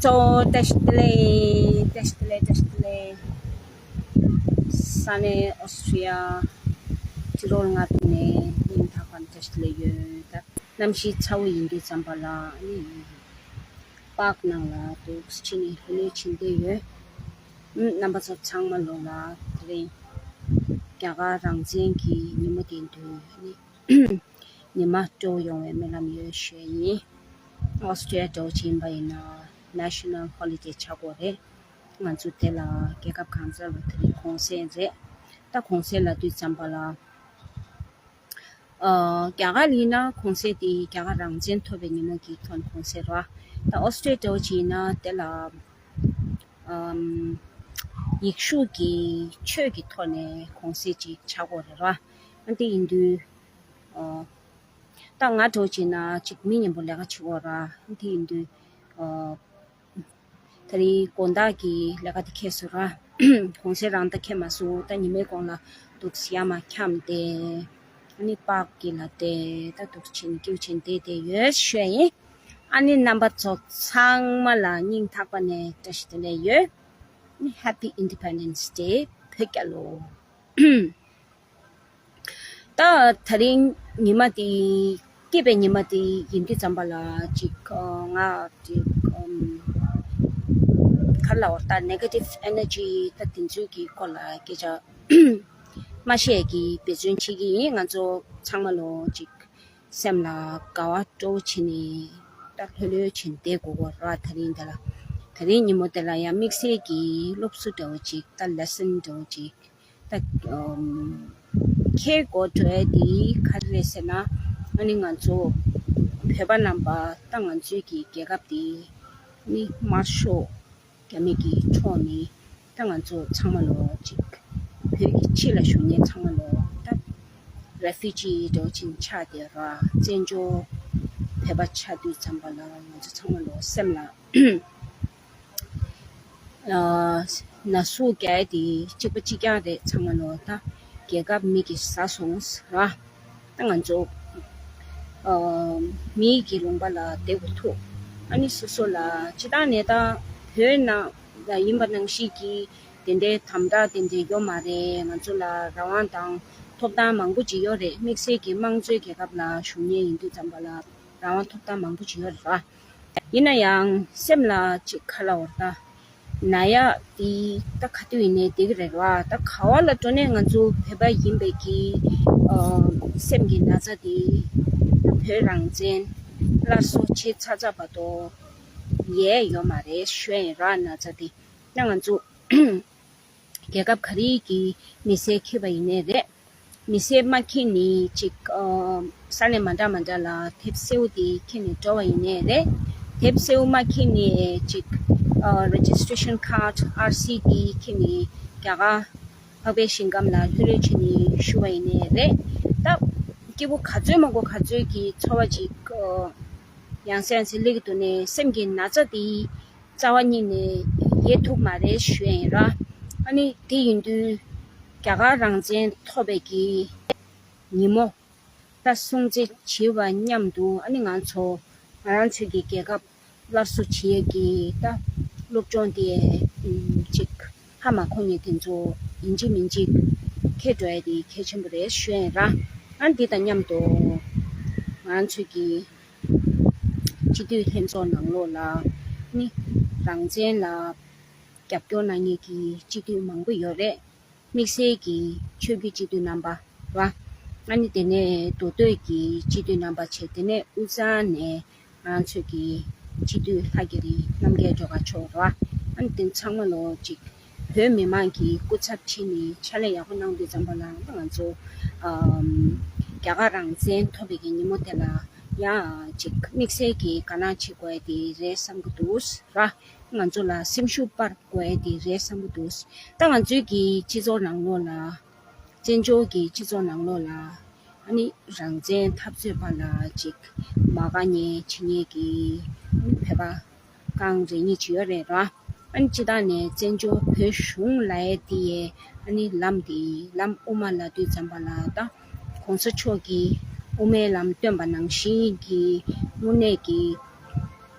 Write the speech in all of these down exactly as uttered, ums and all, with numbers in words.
ཚོ་བཀྲ་ཤིས་བདེ་ལེགས། བཀྲ་ཤིས་བདེ་ལེགས། བཀྲ་ཤིས་བདེ་ལེགས། ས་གནས་ཨོ་སི་ཀྲི་ཡ་ཏི་རོལ་མངའ་སྡེ་ནས་སྙིང་ཐག་པ་ནས་བཀྲ་ཤིས་བདེ་ལེགས་ཡོད། ད་གནམ་གཤིས་ཚ་བོ་ཡིན་དུས་ཙམ་པ་ལ་ཨ་ནི་པཱརྐ་ནང་ལ་འདུག་ཕྱིན་ནས་ལྷོད་ལྷོད་ཕྱིན་བསྡད་ཡོད། ཨུམ། རྣམ་པ་ཚོ་ཚང་མ་ལོ་ལ་དེ་རིང་རྒྱ་གར་རང་བཙན་གྱི་ཉིན་མོ་དེ་འདུག་ཨ་ནི་ཉི་མ་སྤྲོ་ཡོང་བའི་སྨོན་ལམ་ཡོད་ཞུ་ཡ་ཡིན། ཨོ་སི་ཀྲི་ཡ་འདྲ་བོ་ཅིག་ཡིན་པ་ཡིན་ན་ནེ་ཤ་ནལ་ཧོ་ལི་ཌེ་ཆགས་ཀྱི་ཡོད་རེད། ང་ཚོ་དེ་ལ་རྒྱལ་ཁབ་གང་ས་ལ་དེ་རིང་གུང་སེང་རེད། ད་གུང་སེང་ལབ་དུས་ཙམ་པ་ལ། ཨ། རྒྱ་གར་ཡིན་ན་གུང་སེང་དེ་རྒྱ་གར་རང་བཙན་ཐོབ་པའི་ཉིན་མོ་གི་ཐོག་ནས་གུང་སེང་རེད་བ། ད་ཨོ་སི་ཀྲི་ཡ་འདྲ་བོ་ཅིག་ཡིན་ན་དེ་ལ། ཨམ། ཡེ་ཤུ་གི་ཆོས་ཀྱི་ཐོག་ནས་གུང་སེང་ཅིག་ཆགས་ཀྱི་ཡོད་རེད་བ། ཨ། དེ་ཡིན་དུས། ཨ། ད་ང་འདྲ་བོ་ཅིག་ཡིན་ན་ཅིག་མི་ཉམ་པོ་ལས་ཀ་བྱེད་ཀྱི་ཡོད་རེད་བ། ཨ། དེ་ཡིན་དུས། ཨ། དེ་རིང་དགོང་དག་གི་ལས་ཀ་དེ་ཁེལ་སོང་ར། གུང་སེང་རང་ད་ཁེལ་མ་སོང་། ད་ཉི་མའི་གུང་ལ་འདུག་སེ་ཡར་མར་འཁྱམས་ཏེ། ཨ་ནི་པཱརྐ་གི་ལ་བལྟས་ད་འདུག་སེ་ཕྱིན་སྐྱིད་པོ་བྱས་བསྡད་བསྡད་ཡོད་ཞུ་ཡ་ཡིན། ཨ་ནི་རྣམ་པ་ཚོ་ཚང་མ་ལ་སྙིང་ཐག་པ་ནས་བཀྲ་ཤིས་བདེ་ལེགས་ཡོད། ཨ་ནི་Happy Independence Day བོད་རྒྱལ་ལོ། ད་དེ་རིང་ཉི་མ་དེ་སྐྱིད་པའི་ཉི་མ་དེ་ཡིན་དུས་ཙམ་པ་ལ་ཅིག་ཨ། ང་ཅིག་ཨམ། ག་རེ་ལབ་དགོས་རེད། ད་negative energy ད་དེ་ཚོའི་གི་སྐོར་ལ་སྐད་ཆ་མ་བཤད་ཀྱི་འབད་བརྩོན་བྱེད་ཀྱི་ཡིན། ང་ཚོ་ཚང་མ་ལོ་ཅིག་སེམས་ལ་དགའ་བ་སྤྲོ་བོ་བྱས་ནས་ད་ལྷོད་ལྷོད་བྱས་ནས་བསྡད་དགོས་ཀྱི་རེད་བ། དེ་རིང་འདི་ལ་དེ་རིང་ཉིན་མོ་དེ་ལ་ཡང་དམིགས་བསལ་གྱི་སློབ་གསོ་འདྲ་བོ་ཅིག་ད་ལེ་སན་འདྲ་བོ་ཅིག་ད་ཨམ། ཁྱེད་དགོད་བྲོ་བ་དེ་ག་རེ་རེད་ཟེར་ན། ཨ་ནི་ང་ཚོ་བོད་པ་རྣམ་པ་ད་ང་ཚོའི་གི་རྒྱལ་ཁབ་དེ་ནི་དམར་ཤོག་རྒྱ་མི་གི་ཕྱོགས་ནས་ད་ང་ཚོ་ཚང་མ་ལོ་ཅིག་བོད་ཀྱི་ཕྱི་ལ་བཞུགས་མཁན་ཚང་མ་ལོ་ད་རེ་ཕུ་ཇི་འདྲ་བོ་ཅིག་ཆགས་བསྡད་ར། བཙན་བྱོལ་བོད་པ་ཆགས་དུས་ཙམ་པ་ལ་ང་ཚོ་ཚང་མ་ལོ་སེམས་ལ་ཨ། ན་ཟུག་རྒྱག་ཡ་དེ་གཅིག་པ་གཅིག་རྐྱང་རེད། ཚང་མ་ལོ་ད་རྒྱལ་ཁབ་མི་གིས་ཟ་སོང་ཟེར་བ། ད་ང་ཚོ་ཨ། མི་གི་ལུང་པ་ལ་བསྡད་དགོས་ཐུག་ཨ་ནི་སོ་སོ་ལ་སྤྱིར་བཏང་ནས་ད་བོད་ནང་ལ་ཡིན་པ་ནང་བཞིན་གྱི་དེ་འདྲའི་དམ་དྲག་དེ་འདྲའི་ཡོད་མ་རེད། ང་ཚོ་ལ་རང་དབང་དང་ཐོབ་ཐང་མང་པོ་ཅིག་ཡོད་རེད། དམིགས་བསལ་གྱི་དམངས་གཙོའི་རྒྱལ་ཁབ་ལ་བཞུགས་མཁན་ཡིན་དུས་ཙམ་པ་ལ་རང་དབང་ཐོབ་ཐང་མང་པོ་ཅིག་ཡོད་རེད་བ། ཡིན་ན་ཡང་སེམས་ལ་ཅིག་ག་རེ་ལབ་དགོས་རེད། ད་ན་ཡག་དེ་ད་ག་དུས་ཡིན་ནའི་བསྡད་ཀྱི་རེད་བ། ད་ག་བ་ལ་འགྲོ་ནའི་ང་ཚོ་བོད་པ་ཡིན་པའི་གི་ཨ། སེམས་ཀྱི་ན་ཚ་དེ་ད་བོད་རང་བཙན་སླར་གསོ་བྱེད་ཚར་ཚར་བར་དུ་ཡལ་ཡོད་མ་རེད་ཞུ་ཡ་ཡིན་ར། ན་ཚ་དེ་ད་ང་ཚོ་རྒྱལ་ཁབ་ག་རེ་གི་མི་སེར་འཁྱེར་བ་ཡིན་ནའི་རེད། མི་སེར་མ་འཁྱེར་ནི་ཅིག་ཨ། ས་གནས་མ་འདྲ་མ་འདྲ་ལ་དེབ་སེར་པོ་དེ་འཁྱེར་ནས་འགྲོ་བ་ཡིན་ནའི་རེད། དེབ་སེར་པོ་མ་འཁྱེར་ནི་ཅིག་ཨ། registration card R C དེ་འཁྱེར་ནས་རྒྱ་གར་འཕགས་པའི་ཞིང་ཁམས་ལ་ལྷོད་ལྷོད་བྱས་ནས་བཞུགས་པ་ཡིན་ནའི་རེད། ད་སྐྱིད་པོ་ག་ཚོད་མང་པོ་ག་ཚོད་ཀྱི་འཚོ་བ་ཅིག་ཨ། ཡང་སེ་ཡང་སེ་སླེབས་ཀྱི་འདུག་ནའི་སེམས་ཀྱི་ན་ཚ་དེ་རྩ་བ་ཉིད་ནས་ཡལ་ཐུབ་མ་རེད་ཞུ་ཡ་ཡིན་ར། ཨ་ནི་དེ་ཡིན་དུས་རྒྱ་གར་རང་བཙན་ཐོབ་པའི་གི་ཉིན་མོ་ད་སྲུང་བརྩི་བྱེད་པ་མཉམ་དུ་ཨ་ནི་ང་ཚོ་ང་རང་ཚོའི་གི་རྒྱལ་ཁབ་སླར་གསོ་བྱེད་ཡས་ཀྱི་ད་སློབ་སྦྱོང་དེ་ཨུམ་ཅིག་ཧ་མ་གོ་མཁན་དེ་ཚོ་ཡིན་གཅིག་མིན་གཅིག་འཁྱེར་འགྲོ་ཡ་དེ་གལ་ཆེན་པོ་རེད་ཞུ་ཡ་ཡིན་ར། ཨ་ནི་དེ་དང་མཉམ་དུ་ང་རང་ཚོའི་གི་སྤྱི་འཐུས་ལྷན་ཚོགས་ནང་ལོགས་ལ་ནི་རང་བཙན་ལ་རྒྱབ་སྐྱོར་གནང་མཁན་གྱི་སྤྱི་འཐུས་མང་པོ་ཡོད་རེད། དམིགས་བསལ་གྱི་ཆོས་བརྒྱུད་སྤྱི་འཐུས་རྣམ་པ་ར། ཨ་ནི་དེ་ནས་མདོ་སྟོད་ཀྱི་སྤྱི་འཐུས་རྣམ་པ་བྱས། དེ་ནས་དབུས་གཙང་ནས་ང་རང་ཚོའི་གི་སྤྱི་འཐུས་ལྷ་རྒྱ་རི་རྣམ་རྒྱལ་སྒྲོལ་དཀར་མཆོག་ར། ཨ་ནི་དེ་ཚང་མ་ལོ་ཅིག་བོད་མི་མང་གི་སྐུ་ཚབ་བྱས་ནས་ཕྱག་ལས་ཡག་པོ་གནང་དུས་ཙམ་པ་ལ་ང་ཚོ་ཨམ་རྒྱ་གར་རང་བཙན་ཐོབ་པའི་གི་ཉིན་མོ་དེ་ལ་ཡང་ཅིག་དམིགས་བསལ་གྱི་དགའ་སྣང་བྱེད་དགོས་ཡ་དེ་རེད་བསམ་གྱི་འདུག་ར། ང་ཚོ་ལ་སེམས་ཤུགས་སྤར་དགོས་ཡ་དེ་རེད་བསམ་གྱི་འདུག་ད་ང་ཚོའི་གི་སྤྱི་ཚོགས་ནང་ལོགས་ལ་བཙན་བྱོལ་གྱི་སྤྱི་ཚོགས་ནང་ལོགས་ལ་ཨ་ནི་རང་བཙན་འཐབ་རྩོད་པ་ལ་ཅིག་མ་དགའ་མཁན་བྱེད་མཁན་གྱི་ཨ་ནི་བོད་པ་རྐང་རེ་གཉིས་ཅིག་ཡོད་རེད་ར། ཨ་ནི་སྤྱིར་བཏང་ནས་བཙན་བྱོལ་བོད་གཞུང་ལབ་ཡས་དེ་ཡས་ཨ་ནི་ལམ་དེ་ལམ་དབུ་མ་ལབ་དུས་ཙམ་པ་ལ་ད་གོང་ས་མཆོག་གིས་དབུ་མའི་ལམ་སྟོན་པ་ནང་བཞིན་གྱི་དངོས་གནས་ཀྱི་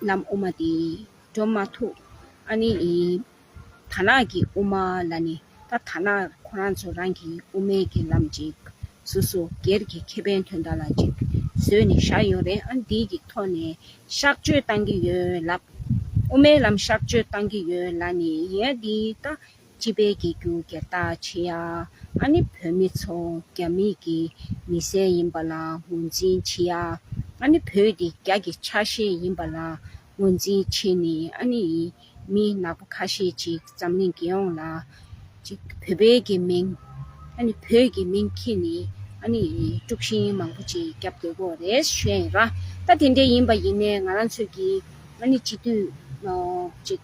ལམ་དབུ་མ་དེ་ འགྲོ་མ་ཐུབ། ཨ་ནི་ཨི་དར་ནག་གི་དབུ་མ་ལ་ནི་ད་དར་ནག་ཁོ་རང་ཚོ་རང་གི་དབུ་མའི་གི་ལམ་ཅིག་སོ་སོ་སྒེར་གྱི་ཁེ་ཕན་དོན་དག་ལ་ཅིག་བཟོས་ནས་བཞག་ཡོད་རེད། ཨ་ནི་འདི་གི་ཐོག་ནས་གཤག་བཅོས་བཏང་གི་ཡོད་ལབ། དབུ་མའི་ལམ་གཤག་བཅོས་བཏང་གི་ཡོད་ལབ་ནི་ཡིན། ཨ་འདི་ད་སྤྱི་པའི་གི་རྒྱུ་སྒེར་བདག་བྱེད་ཡ། ཨ་ནི་བོད་མི་ཚོ་རྒྱ་མི་གི་མི་སེར་ཡིན་པ་ལ་ངོས་འཛིན་བྱེད་ཡ། ཨ་ནི་བོད་འདི་རྒྱ་གི་ཆ་ཤས་ཡིན་པ་ལ་ངོས་འཛིན་བྱེད་ནི། ཨ་ནི་མི་ནག་པོ་ཁ་ཤས་ཅིག་འཛམ་གླིང་རྒྱལ་ཡོངས་ལ་ཅིག་བོད་པའི་གི་མིང་ཨ་ནི་བོད་ཀྱི་མིང་འཁྱེར་ནི་ཨ་ནི་དཀྲུག་ཤིང་མང་པོ་ཅིག་བརྒྱབ་སྡོད་ཀྱི་ཡོད་རེད་ཞུ་ཡ་ཡིན་ར། ད་དེ་འདྲ་ཡིན་པ་ཡིན་ནའི་ང་རང་ཚོ་གི་ཨ་ནི་སྤྱི་འཐུས་ཨོ་ཅིག་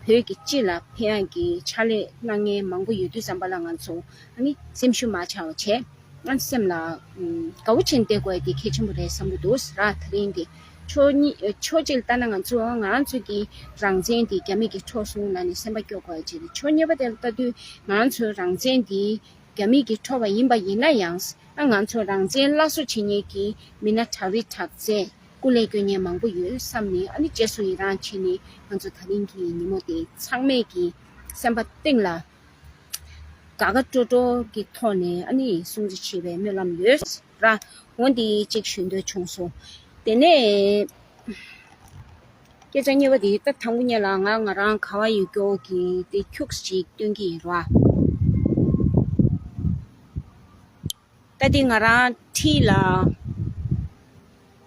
བོད་ཀྱི་སྤྱི་ལ་ཕན་ཡག་གི་ཕྱག་ལས་གནང་མཁན་མང་པོ་ཡོད་དུས་ཙམ་པ་ལ་ང་ཚོ་ཨ་ནི་སེམས་ཤུགས་མ་ཆག་པ་བྱས། ང་ཚོ་སེམས་ལ་ཨམ་དགའ་བོ་བྱས་ནས་བསྡད་དགོས་ཡ་དེ་གལ་ཆེན་པོ་རེད་བསམ་གྱི་འདུག་ར། དེ་རིང་འདི་ཕྱོགས་གཉིས་ཕྱོགས་གཅིག་ལ་ལྟ་ན་ང་ཚོ་ང་རང་ཚོ་གི་རང་བཙན་དེ་རྒྱ་མི་གིས་འཕྲོག་སོང་ལབ་ནས་སེམས་པ་སྐྱོ་དགོས་ཡ་ཅིག་རེད། ཕྱོགས་གཉིས་པ་དེ་ལ་ལྟ་དུས་ང་རང་ཚོའི་རང་བཙན་དེ་རྒྱ་མི་གིས་འཕྲོག་པ་ཡིན་པ་ཡིན་ན་ཡང་ཨ་ང་ཚོ་རང་བཙན་སླར་གསོ་བྱེད་མཁན་གྱི་མི་སྣ་དྲག་རིགས་དྲག་རྩལ་སྐུ་ལས་སྐྱོན་མཁན་མང་པོ་ཡོད་བསམ་ནས་ཨ་ནི་རྗེས་སུ་ཡི་རང་བྱས་ནས་ང་ཚོ་ད་རིང་གི་ཉིན་མོ་དེ་ཚང་མས་ཀྱི་སེམས་པ་གཏིང་ལ་དགའ་དགའ་སྤྲོ་སྤྲོ་གི་ཐོག་ནས་ཨ་ནི་སྲུང་བརྩི་བྱེད་པའི་སྨོན་ལམ་ཡོད་ར། འོ་འདི་གཅིག་ཞུ་འདོད་བྱུང་སོང་། དེ་ནས་སྐད་ཆ་གཉིས་པ་དེ་ད་དང་པོ་ཉིད་ལ་ང་ང་རང་ག་བ་ཡོད་སྐྱོ་གི་དེ་ཁྱུགས་ཅིག་སྟོན་གྱི་ཡིན་ར། ད་དེ་ང་རང་འཁྲིས་ལ་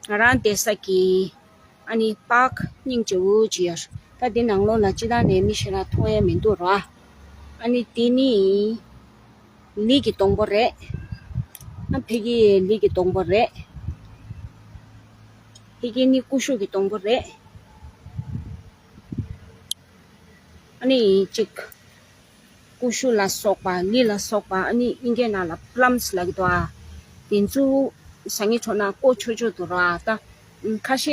ང་རང་བསྡད་ས་གི་ཨ་ནི་པཱརྐ་སྙིང་རྗེ་བོ་ཅིག་ཡོད། ད་དེ་ནང་ལོགས་ལ་སྤྱི་བཏང་ནས་མི་ཞེ་དྲག་མཐོང་ཡ་མི་འདུག་ར། ཨ་ནི་དེ་ནི་ལི་གི་སྡོང་པོ་རེད། ཨ་ཕ་གི་ལི་གི་སྡོང་པོ་རེད། ཕ་གི་ནི་ཀུ་ཤུ་གི་སྡོང་པོ་རེད། ཨ་ནི་གཅིག་ཀུ་ཤུ་ལ་སོགས་པ་ལི་ལ་སོགས་པ་ཨ་ནི་ཨིན་སྐད་ནང་ལ་པི་ལམ་སི་ལབ་ཀྱི་འདུག་ཨ། དེ་ཚོ་ཟ་སྙིང་བྲོ་ན་ཀོ་ཆོད་ཆོད་འདུག་ར། ད་ཁ་ཤས་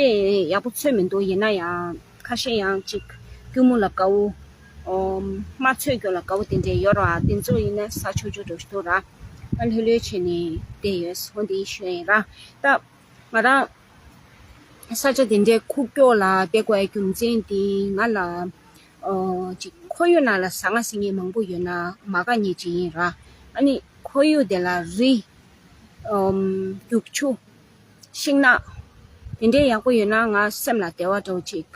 ཡག་པོ་ཚོད་མི་འདུག་ཡིན་ན་ཡང་ཁ་ཤས་ཡང་གཅིག་སྐྱུར་མོ་ལ་དགའ་བོ། ཨོ། མ་ཚོད་སྐྱོ་ལ་དགའ་བོ་དེ་འདྲས་ཡོད་ར། དེ་ཚོ་ཡིན་ན་ཟ་ཆོག་ཆོག་འགྲོ་ཞིག་འདུག་ར། ཨ་ལྷོད་ལྷོད་བྱས་ནས་བསྡད་ཡོད་སོང་དེ་ཞུ་ཡ་ཡིན་ར། ད་ང་རང་ས་ཆ་དེ་འདྲའི་ཁུག་ཀྱོག་ལ་བསྡད་དགོས་ཡ་རྒྱུ་མཚན་དེ་ང་ལ་ཨོ་ཅིག་ཁོར་ཡུག་ནང་ལ་ཟ་ང་ཟིན་མཁན་མང་པོ་ཡོད་ན་མ་དགའ་མཁན་ཅིག་ཡིན་ར། ཨ་ནི་ཁོར་ཡུག་དེ་ལ་རི། ཨོམ། རྒྱུག་ཆུ། ཤིང་ནགས། དེ་འདྲའི་ཡག་པོ་ཡོད་ན་ང་སེམས་ལ་བདེ་བ་འདྲ་བོ་ཅིག་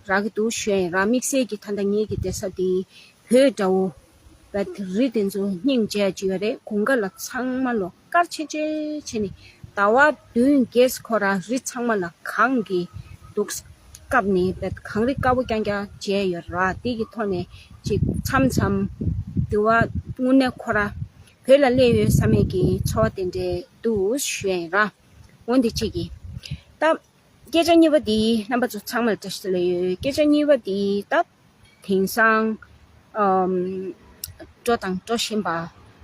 རག་གི་འདུག་ཞུ་ཡ་ཡིན་ར། དམིགས་བསལ་གྱི་ད་ལྟ་ངེད་ཀྱི་བསྡད་ས་དེ་བོད་འདྲ་བོ། བད་རི་དེ་ཚོ་སྙིང་རྗེ་ཅིག་ཡོད་རེད། དགུན་ཁ་ལ་ཚང་མ་ལོ་དཀར་ཆེ་ཆེ་བྱས་ནས་ཟླ་བ་བདུན་བརྒྱད་ཁོ་རང་རི་ཚང་མ་ལ་གངས་ཀྱིས་འདུག་བཀབ་ནས་བད་གངས་རི་དཀར་པོ་རྐྱང་རྐྱང་མཇལ་ཡོད་ར། དེ་གི་ཐོག་ནས་ཅིག་མཚམས་མཚམས་དུ་བ་དངོས་གནས་ཁོ་ར་བོད་ལ་སླེབས་ཡོད་བསམ་ཡས་ཀྱི་ཚོར་བ་དེ་འདྲས་འདུག་ཞུ་ཡ་ཡིན་ར། འོ་འདི་གཅིག་གི་ད། སྐད་ཆ་གཉིས་པ་འདི་རྣམ་པ་ཚོ་ཚང་མར་བཀྲ་ཤིས་བདེ་ལེགས་ཡོད། སྐད་ཆ་གཉིས་པ་འདི་ད་དེང་སང་ཨམ་འགྲོ་དང་འགྲོ་བཞིན་པ།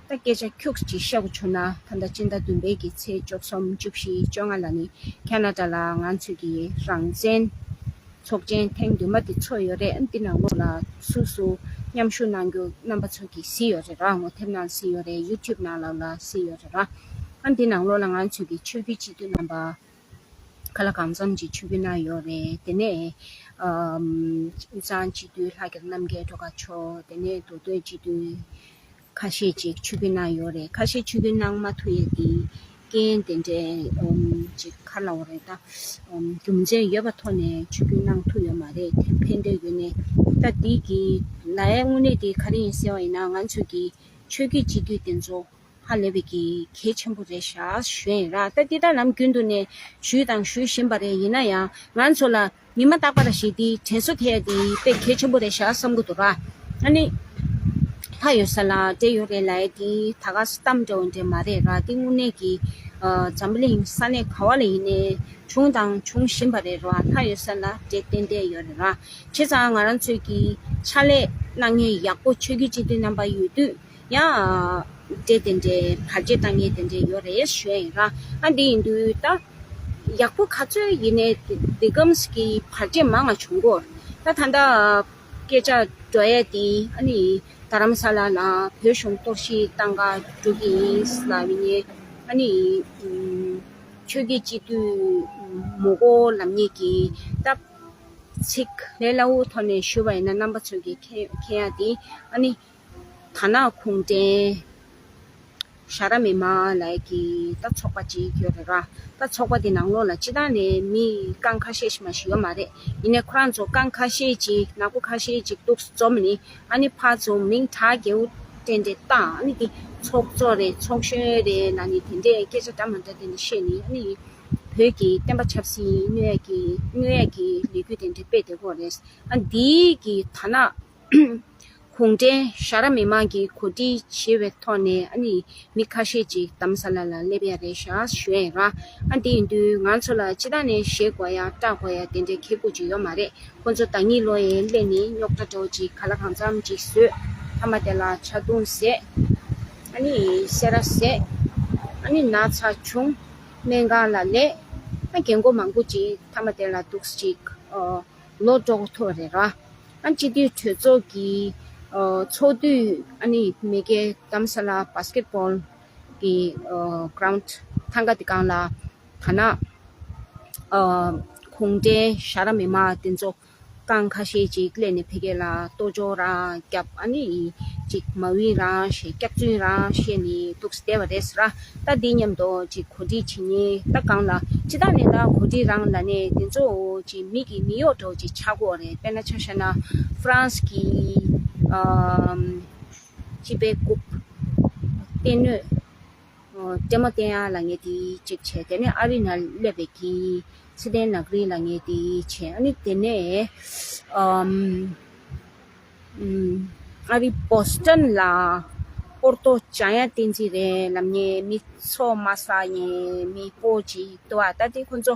ད་སྐད་ཆ་ཁྱུག་ཅིག་བཤད་དགོས་བྱུང་ན་ད་ལྟ་སྤྱི་ཟླ་བདུན་པའི་གི་ཚེས་བཅུ་གསུམ་བཅུ་བཞི་བཅོ་ལྔ་ལ་ནི་ཁེ་ན་ཌ་ལ་ང་ཚོས་ཀྱི་རང་བཙན་ཚོགས་ཆེན་ཐེངས་བདུན་པ་དེ་ཚོགས་ཡོད་རེད། འདི་ནང་ལོགས་ལ་སུ་སུ་མཉམ་ཞུགས་གནང་རྒྱུ་རྣམ་པ་ཚོ་གིས་གཟིགས་ཡོད་རེད་ར། ངོ་དེབ་ནང་གཟིགས་ཡོད་རེད། ཡུ་ཊུབ་ནང་ལོགས་ལ་གཟིགས་ཡོད་རེད་ར། ཨ་འདི་ནང་ལོགས་ལ་ང་ཚོས་ཀྱི་ཆོས་བརྒྱུད་སྤྱི་འཐུས་རྣམ་པ། ག་ལ་གང་འཚམ་ཅིག་ཆིབས་བསྒྱུར་གནང་ཡོད་རེད། དེ་ནས་ཨམ་དབུས་གཙང་སྤྱི་འཐུས་ལྷ་རྒྱལ་རྣམ་རྒྱལ་སྒྲོལ་དཀར་མཆོག་དེ་ནས་མདོ་སྟོད་སྤྱི་འཐུས་ཁ་ཤས་ཅིག་ཆིབས་བསྒྱུར་གནང་ཡོད་རེད། ཁ་ཤས་ཆིབས་བསྒྱུར་གནང་མ་ཐུབ་ཡས་དེ་རྐྱེན་དེ་འདྲའི་ཨམ་ཅིག་ག་ལབ་དགོས་རེད། ད་ཨམ་རྒྱུ་མཚན་ཡོད་པའི་ཐོག་ནས་ཆིབས་བསྒྱུར་གནང་ཐུབ་ཡོད་མ་རེད། དེ་ཕན་འདོད་ཡོད་ནས། ད་འདི་གི་ལ་ཡའི་དངོས་གནས་དེ་ག་རེ་ཡིན་ཟེར་བ་ཡིན་ན། ང་ཚོས་ཀྱི་ཆོས་བརྒྱུད་སྤྱི་འཐུས་དེ་ཚོ་ཧ་ལས་པའི་གི་གལ་ཆེན་པོ་རེད་ཤག་ཞུ་ཡིན་ར། ད་འདི་ལྟར་ནམ་རྒྱུན་དུ་ནས་ཞུས་དང་ཞུ་བཞིན་པ་རེད། ཡིན་ན་ཡང་ང་ཚོ་ལ་ཉི་མ་རྟག་པར་ཞིག་འདི་དྲན་གསོ་ཐེབས་ཡ་འདི་དཔེ་གལ་ཆེན་པོ་རེད་ཤག་བསམ་གི་འདུག་ར། ཨ་ནི་ལྷ་ཡོད་ས་ལ་འདྲེ་ཡོད་རེད་ལབ་ཡ་འདི་ད་ག་སེ་གཏམ་འདྲ་བོ་འདྲ་མ་རེད་ར། འདི་དངོས་གནས་ཀྱི་ཨ་འཛམ་བུ་གླིང་ས་གནས་ག་བ་ལ་ཡིན་ནའི་བྱུང་དང་འབྱུང་བཞིན་པ་རེད་ར། ལྷ་ཡོད་ས་ལ་འདྲེ་ཏན་ཏན་ཡོད་རེད་ར། བྱས་ཙང་ང་རང་ཚོས་ཀྱི་ཕྱག་ལས་གནང་མཁན་ཡག་པོ་ཆོས་བརྒྱུད་སྤྱི་འཐུས་རྣམ་པ་ཡོད་དུས། ཡང་འདྲེ་དེ་འདྲའི་བར་ཆད་བཏང་མཁན་དེ་འདྲ་ཡོད་རེད་ཞུ་ཡ་ཡིན་ར། ཨ་འདི་ཡིན་དུས་ད་ཡག་པོ་ག་ཚོད་ཡིན་ནའི་འདི་གམ་གྱི་བར་ཆད་མང་ང་བྱུང་གོ། ད་ད་ལྟ་སྐད་ཆ་འགྲོ་ཡ་དེ་ཨ་ནི་རྡ་རམ་ས་ལ་ལ་བོད་གཞུང་གཏོར་བཤིག་བཏང་ག་འགྲོ་གི་ཡིན་ལབ་ཡིན་ནའི། ཨ་ནི་ཆོས་བརྒྱུད་སྤྱི་འཐུས་མི་དགོས་ལབ་མཁན་གྱི་ད། ཚིག་ལས་སླ་བོའི་ཐོག་ནས་ཞུ་བ་ཡིན་ན། རྣམ་པ་ཚོས་ཀྱིས་མཁྱེན་མཁྱེན་ཡ་དེ། ཨ་ནི་དར་ནག་གུང་ཁྲན་ཤ་ར་མི་མ་ལབ་ཀྱི་ད་ཚོགས་པ་ཅིག་ཡོད་རེད་ར། ད་ཚོགས་པ་དེ་ནང་ལོགས་ལ་སྤྱིར་བཏང་ནས་མི་རྐང་ཁ་ཤས་ཤིག་མ་ཞིག་ཡོད་མ་རེད། ཡིན་ནའི་ཁོ་རང་ཚོ་རྐང་ཁ་ཤས་ཅིག་ནག་པོ་ཁ་ཤས་ཅིག་འདུག་འཛོམས་ནི། ཨ་ནི་ཕར་ཚུར་མིང་གྲགས་རྒྱས་པོ་དེ་འདྲས་བཏང་། ཨ་ནི་དེ་ཚོགས་གཙོ་རེད། ཚོགས་གཞོན་རེད་ལབ་ནི་དེ་འདྲས་སྐད་ཆ་འདྲ་མི་འདྲ་དེ་འདྲས་བཤད་ནི། ཨ་ནི་བོད་ཀྱི་བསྟན་པ་ཆབ་སྲིད་གནོད་ཡ་གི་གནོད་ཡ་གི་ལས་འགུལ་དེ་འདྲས་སྤེལ་བསྡད་ཀྱི་ཡོད་རེད། ཨ་འདིའི་གི་དར་ནག་གུང་ཁྲན་ཤ་ར་མི་མ་གི་གོ་སྒྲིག་བྱས་པའི་ཐོག་ནས། ཨ་ནི་མི་ཁ་ཤས་ཅིག་རྡ་རམ་ས་ལ་ལ་སླེབས་ཡ་རེད་ཤག་ཞུ་ཡ་ཡིན་ར། ཨ་འདི་ཡིན་དུས་ང་ཚོ་ལ་སྤྱིར་བཏང་ནས་བཞེས་དགོས་ཡ་སྐྲག་དགོས་ཡ་དེ་འདྲའི་ཁེ་སྤོགས་ཅིག་ཡོད་མ་རེད། ཁོང་ཚོ་ཟླ་ཉིན་ལོ་ཡན་སླེབས་ནས་རྙོག་དྲ་འདྲ་བོ་ཅིག་ག་ལ་གང་འཚམ་ཅིག་བཟོས། མཐའ་མ་དེ་ལ་ཆག་རྡུང་བཟས། ཨ་ནི་སེ་ར་བཟས། ཨ་ནི་ན་ཚ་བྱུང་། སྨན་ཁང་ལ་སླེབས། ཨ་རྒན་གོག་མང་པོ་ཅིག་མཐའ་མ་དེ་ལ་འདུག་སེ་ཅིག་ཨོ་ལོག་འགྲོ་གི་ཐུག་རེད་ར། ཨ་སྤྱི་འཐུས་གྲོས་ཚོགས་ཀྱི་ཨོ་ཚོགས་དུས། ཨ་ནི་མ་གི་རྡ་རམ་ས་ལ་བྷ་སི་ཀེཊ་བྷོལ་གྱི་ཨོ་གྷི་རའུན་ཌི་ཐང་ག་དེ་སྒང་ལ། དར་ནག་ཨོ་གུང་ཁྲན་ཤ་ར་མི་མ་དེ་ཚོ་རྐང་ཁ་ཤས་ཅིག་སླེབས་ནས་ཕ་གི་ལ་གཏོར་བཅོམ་རང་བརྒྱབ། ཨ་ནི་ཅིག་མ་འོས་རང་བཤད། སྐྱག་རྫུན་རང་བཤད་ནས་འདུག་སེ་བསྡད་པ་རེད་ཟེར་ར། ད་འདི་མཉམ་དུ་ཅིག་གོ་སྒྲིག་བྱེད་མཁན་ད་སྒང་ལ་སྤྱིར་བཏང་ནས་ད་གོ་སྒྲིག་རང་ལབ་ནས་དེ་ཚོ་ཅིག་མི་གི་མི་གཡོག་འདྲ་བོ་ཅིག་ཆགས་ཀྱི་ཡོད་རེད། དཔེར་ན་ཆ་བཞག་ན་ཧྥ་རན་སི་གི་ཨམ་སྤྱི་པའི་རྐུབ་སྟེ་སྣོད་ཨོ་ལྡེ་མོ་བསྟན་ཡ་ལབ་མཁན་དེ་གཅིག་བྱས། དེ་ནས་ཨ་རི་ནང་སླེབས་པའི་གི་ཚེ་བརྟན་ནག་རིལ་ལབ་མཁན་དེ་བྱས། ཨ་ནི་དེ་ནས་ཨམ་ཨམ་ཨ་རི་བོ་སི་ཊོན་ལ་ཀོར་ཏོ་འཇམ་དབྱངས་བསྟན་འཛིན་རེད་ལབ་མཁན། མི་ཚོགས་མ་ཟ་མཁན་མི་སྤོ་ཅིག་འདུག་ཨ། ད་དེ་ཁོ་ཚོ་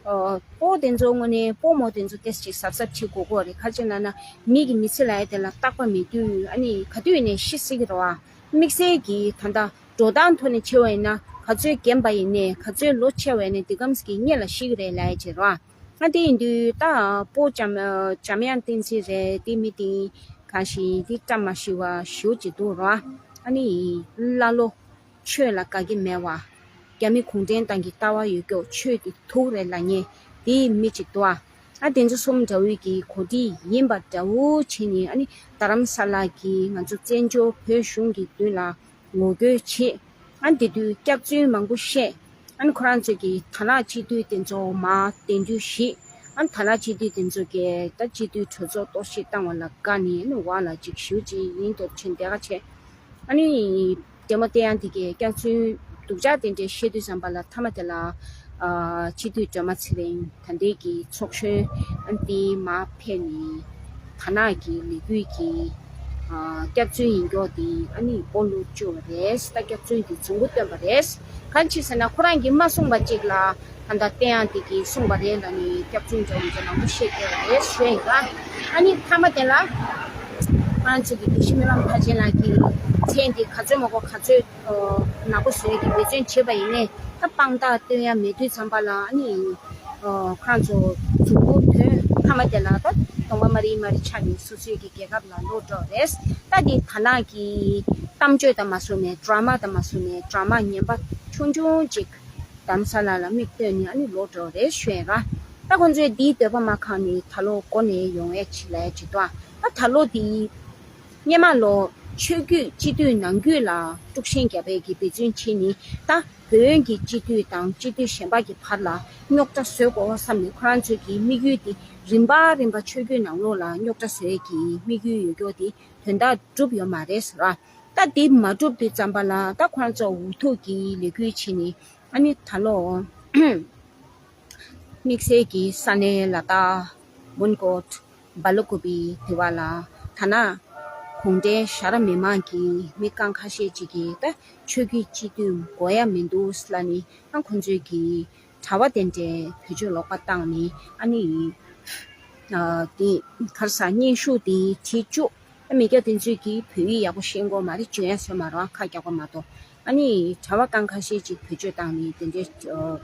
ཨོ་སྤོ་དེ་ཚོ་དངོས་གནས་སྤོ་མོ་དེ་ཚོ་ཏོག་ཙམ་ཅིག་གཟབ་གཟབ་བྱེད་དགོས་ཀྱི་ཡོད་རེད། ག་རེ་ཡིན་ལབ་ན་མི་གི་མི་ཚེ་ལབ་ཡ་དེ་ལ་རྟག་པ་མེད་དུས། ཨ་ནི་ག་དུས་ནས་ཤི་སྲིད་ཀྱི་རེད་བ། དམིགས་བསལ་གྱི་ད་ལྟ་འགྲོ་སྟངས་ཐོག་ནས་བྱས་པ་ཡིན་ན་ག་ཚོད་རྒན་པ་ཡིན་ནའི་ག་ཚོད་ལོ་ཆེ་བ་ཡིན་ནའི་དེ་གམ་གྱི་སྔོན་ལ་ཤི་གི་རེད་ལབ་ཡ་ཅིག་རེད་བ། ཨ་དེ་ཡིན་དུས་ད་སྤོ་འཇམ་འཇམ་དབྱངས་བསྟན་འཛིན་རེད། དེ་མི་དེ་གང་ཞིག་དེ་བཀྲ་མ་ཤིས་པ་ཞེ་པོ་ཅིག་འདུག་ར། ཨ་ནི་ཀླ་ཀློ། ཆོས་ལ་དགའ་གི་མེད་པ། རྒྱ་མི་གུང་ཁྲན་ཏང་གི་ལྟ་བ་ཡོད་ཀྱོག་ཆོས་དེ་དུག་རེད་ལབ་མཁན་དེའི་མི་གཅིག་འདུག་ཨ། ཨ་དེ་ཚོ་གསུམ་འདྲ་བོའི་གི་གོ་སྒྲིག་ཡིན་པ་འདྲ་བོ་བྱས་ནས། ཨ་ནི་རྡ་རམ་ས་ལ་གི་ང་ཚོ་བཙན་བྱོལ་བོད་གཞུང་གི་མདུན་ལ་ངོ་རྒོལ་བྱེད། ཨ་དེ་དུས་སྐྱག་རྫུན་མང་པོ་བཤད། ཨ་ནི་ཁོ་རང་ཚོ་གི་དར་ནག་སྤྱི་འཐུས་དེ་ཚོ་མར་གདན་འདྲེན་བྱེད། ཨ་ནི་དར་ནག་སྤྱི་འཐུས་དེ་ཚོ་གིས་ད་སྤྱི་འཐུས་གྲོས་ཚོགས་གཏོར་བཤིག་བཏང་བ་ལ་དགའ་ནས། ཨ་ནི་འོག་ལ་ཅིག་ཞུ་ཅིག་ཡིན་མདོག་བྱས་བསྡད་ཁ་བྱས། ཨ་ནི་ལྡེ་མོ་བསྟན་ཡང་དེ་གའི་སྐྱག་རྫུན་སྡུག་ཅག་དེ་འདྲའི་བཤད་དུས་ཙམ་པ་ལ། མཐའ་མ་དེ་ལ་ཨ་སྤྱི་འཐུས་སྒྲོལ་མ་ཚེ་རིང་ད་ལྟའི་གི་ཚོགས་གཞོན། ཨ་ནི་དེའི་མར་ཕེབས་ནས་དར་ནག་གི་ལས་འགུལ་གྱི་ཨ་སྐྱག་རྫུན་ཡིན་མདོག་དེ་ཨ་ནི་སྤོ་ལོ་བཅུག་པ་རེད། ད་སྐྱག་རྫུན་དེ་རྫུན་གོ་བཏོན་པ་རེད། གང་ཅི་ཟེར་ན་ཁོ་རང་གིས་མ་གསུངས་པ་ཅིག་ལ། ད་ལྟ་བསྟན་ཡང་དེ་གིས་གསུངས་པ་རེད་ལབ་ནས་སྐྱག་རྫུན་འདྲ་བོ་འདྲ་མང་པོ་བཤད་བསྡད་པ་རེད་ཞུ་ཡ་ཡིན་ལ། ཨ་ནི་མཐའ་མ་དེ་ལ་ང་ཚོ་གི་དགེ་བཤེས་སྨོན་ལམ་མཐར་ཕྱིན་ལགས་ཀྱིས་མཚན་དེ་ག་ཚོད་མ་གོ་ག་ཚོད་ཨོ་ནག་པོ་བཟོས་ཀྱི་འབད་བརྩོན་བྱས་པ་ཡིན་ནའི། ད་དཔང་རྟགས་སྟོན་ཡ་མེད་དུས་ཙམ་པ་ལ། ཨ་ནི་ཨོ་ཁོ་རང་ཚོ་མཛུབ་གུ་ཐོན། མཐའ་མ་དེ་ལ་ད་གདོང་པ་དམར་རིལ་དམར་རིལ་ཆགས་ནས་སོ་སོའི་གི་རྒྱལ་ཁབ་ལ་ལོག་འགྲོ་བ་རེད། ད་དེ་དར་ནག་གི་གཏམ་བརྗོད་དང་མ་བཟོ་ནས། ཌ་ར་མ་དང་མ་བཟོ་ནས། ཌ་ར་མ་ངན་པ་ཆུང་ཆུང་ཅིག་རྡ་རམ་ས་ལ་ལ་མིག་ལྟོས་ནས་ཨ་ནི་ལོག་འགྲོ་རེད་ཞུ་ཡ་ར། ད་ཁོང་ཚོས་འདིའི་འདོད་པ་མ་ཁེངས་ནས་ད་ལོ་འགོ་ནས་ཡོང་ཡ་ཅིག་ལ་ཡ་ཅིག་འདུག་ཨ། ད་ད་ལོ་འདི་སྔོན་མ་ལོ་ཆོས་བརྒྱུད་སྤྱི་འཐུས་ནང་ཁུལ་ལ་དཀྲུག་ཤིང་རྒྱབ་པའི་གི་འབད་བརྩོན་བྱས་ནས། ད་བོད་ཡོངས་ཀྱི་སྤྱི་འཐུས་དང་སྤྱི་འཐུས་གཞན་པ་གི་བར་ལ་རྙོག་དྲ་བཟོ་དགོས་བསམ་ནས། ཁོ་རང་ཚོའི་གི་དམིགས་ཡུལ་འདི་རིམ་པ་རིམ་པ་ཆོས་བརྒྱུད་ནང་ལོགས་ལ་རྙོག་དྲ་བཟོ་ཡ་གི་དམིགས་ཡུལ་ཡོད་ཀྱོག་དེ་དོན་དག་གྲུབ་ཡོད་མ་རེད་ཟེར་བ། ད་དེ་མ་གྲུབ་དུས་ཙམ་པ་ལ་ད་ཁོ་རང་ཚོ་འུ་ཐུག་གི་ལས་འགུལ་བྱས་ནས། ཨ་ནི་ད་ལོ་དམིགས་བསལ་གྱི་ས་གནས་ལ་དྭགས་མོན་གྷོ་སྦེལ་ཀོབ་དེ་བ་ལ་དར་ནག་གུང་ཁྲན་ཤ་ར་མི་མང་གི་མི་རྐང་ཁ་ཤས་ཅིག་གིས་ད་ཆོས་བརྒྱུད་སྤྱི་འཐུས་དགོས་ཡ་མི་འདུག་ལབ་ནས། ཨ་ཁོང་ཚོས་ཀྱི་གྲྭ་པ་དེ་འདྲའི་བེད་སྤྱོད་ལོག་པ་བཏང་ནས། ཨ་ནི་ཨ་དེ་ག་རེ་ཟ། སྙན་ཞུ་དེ་བྲིས་བཅུག་ཨ་མི་སྐྱ་དེ་ཚོས་ཀྱིས་བོད་ཡིག་ཡག་པོ་ཤེས་ཀྱི་ཡོད་མ་རེད། འཇོན་ཡ་བཟོས་མ་རེད། ཁ་རྒྱག་པ་མ་གཏོགས། ཨ་ནི་གྲྭ་པ་རྐང་ཁ་ཤས་ཅིག་བེད་སྤྱོད་བཏང་ནས་དེ་འདྲའི་ཨ་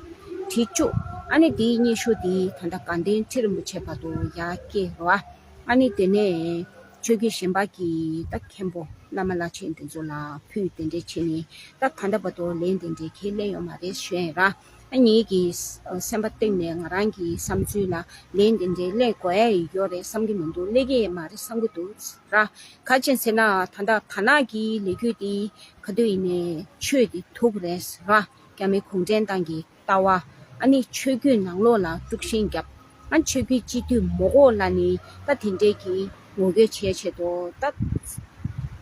བྲིས་བཅུག་ཨ་ནི་དེའི་སྙན་ཞུ་དེ་ད་ལྟ་དགའ་ལྡན་ཁྲི་རིན་པོ་ཆེ་བར་དུ་ཡར་སྐྱེལ་རོགས། ཨ་ནི་དེ་ནས་ཆོས་བརྒྱུད་གཞན་པ་གི་ད་མཁན་པོ་ བླ་མ་བླ་ཆེན་དེ་ཚོ་ལ་ཕུལ་དེ་འདྲས་བྱས་ནས། ད་ད་ལྟ་བར་དུ་ལན་དེ་འདྲས་ཁས་ལེན་ཡོད་མ་རེད་ཞུ་ཡ་ཡིན་ར། ཨ་ངེད་ཀྱི་སེམས་པ་གཏིང་ནས་ང་རང་གི་བསམ་ཚུལ་ལ་ལན་དེ་འདྲས་སླེབས་དགོས་ཡ་ཡོད་རེད་བསམ་གྱི་མི་འདུག་སླེབས་ཀྱི་མ་རེད་བསམ་གྱི་འདུག་ར། ག་ཅན་ཟེར་ན་ད་ལྟ་དར་ནག་གི་ལས་འགུལ་འདི་ག་དུས་ཡིན་ནའི་ཆོས་འདི་ཐུག་རེད་ར། རྒྱ་མི་གུང་ཁྲན་ཏང་གི་ལྟ་བ། ཨ་ནི་ཆོས་བརྒྱུད་ནང་ལོགས་ལ་དཀྲུག་ཤིང་བརྒྱབ། ཨ་ནི་ཆོས་བརྒྱུད་སྤྱི་འཐུས་མོ་གོ་ལ་ནི་ད་དེ་འདྲས་ཀྱི་ངོ་རྒོལ་བྱས་བྱས་དོ་ད།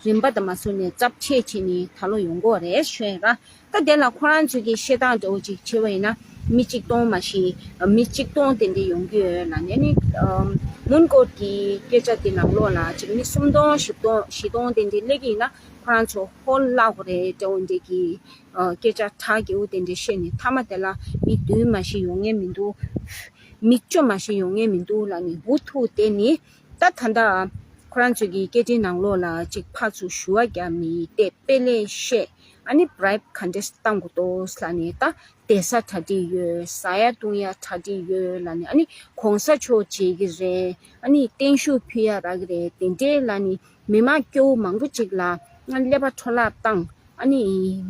རིམ་པ་དང་མ་སོང་ནས་ཚབས་ཆེ་ཆེ་ནི་ད་ལོ་ཡོང་གི་རེད་ཞུ་ཡ་ར། ད་དེ་ལ་ཁོ་རང་ཚོས་ཀྱི་བཤད་སྟངས་འདྲ་བོ་ཅིག་བྱས་པ་ཡིན་ན། མི་གཅིག་སྟོང་མ་ཞིག་མི་གཅིག་སྟོང་དེ་འདྲས་ཡོང་གི་ཡོད་ལ་ནས་ནི། མོན་གྷོ་གི་སྐད་ཆ་དེ་ནང་ལོགས་ལ་ཅིག་མི་སུམ་སྟོང་བཞི་སྟོང་བཞི་སྟོང་དེ་འདྲས་སླེབས་ཀྱི་ཡིན་ན་ཁོ་རང་ཚོ་ཧོལ་བརླག་གི་རེད་འདྲ་བོ་འདྲས་ཀྱི་སྐད་ཆ་ཁྲག་རྒྱས་པོ་དེ་འདྲས་བཤད་ནས་མཐའ་མ་དེ་ལ་མི་བདུན་མ་ཞིག་ཡོང་ངེས་མི་འདུག་མི་བཅུ་མ་ཞིག་ཡོང་ངེས་མི་འདུག་ལ་ནི་འུ་ཐུག་དེ་ནི། ད་ད་ལྟ་ཁོ་རང་ཚོའི་གི་སྐད་འཕྲིན་ནང་ལོགས་ལ་ཅིག་ཕར་ཚུར་ཞུ་བ་རྒྱག་མི་དེ་དཔེ་ལས་བཤད། ཨ་ནི་བྷ་རའིབ་ག་འདྲས་བཏང་དགོས་འདུག་ལ་ནི་ད་བསྡད་ས་གྲ་སྒྲིག་ཡོད། ཟ་ཡ་བཏུང་ཡ་གྲ་སྒྲིག་ཡོད་ལ་ནི། ཨ་ནི་གོང་ས་མཆོག་མཇལ་གི་རེད། ཨ་ནི་བརྟན་བཞུགས་ཕུལ་ཡ་རག་གི་རེད། དེ་འདྲས་ལ་ནི་མི་མང་སྐྱོ་བོ་མང་པོ་ཅིག་ལ་ང་ཀླད་པ་འཕྲོ་བརླག་བཏང་། ཨ་ནི་